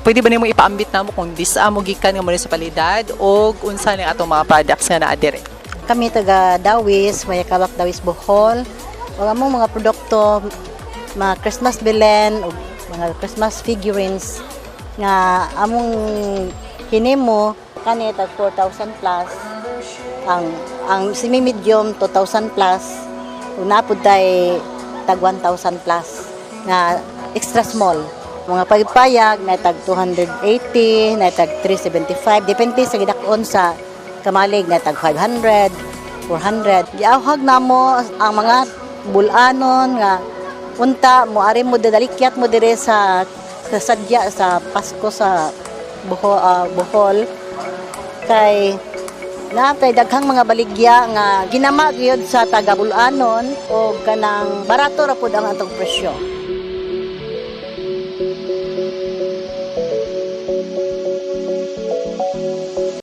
Pwede ba nimo ipaambit namo kung disa mo gikan nga munisipalidad o unsa ni atong mga products nga naa diri? Kami taga Dauis, Mayacabac, Dauis, Bohol. Ug among mga produkto, mga Christmas Belen ug mga Christmas figurines nga among hinimo kani tag 4,000 plus, ang semi medium 2,000 plus, ug naa pud tay tag 1,000 plus nga extra small. Mga pagpayag na tag 280, na tag 375, depende sa gidak-on sa kamalig, na tag 500, 400. Giawhag namo ang mga Bol-anon nga unta mo ari mo dalikyat mo dire sa sadya sa Pasko sa Bohol kay naa tay daghang mga baligya nga ginama gyud sa taga Bol-anon o kanang barato ra pud ang atong presyo.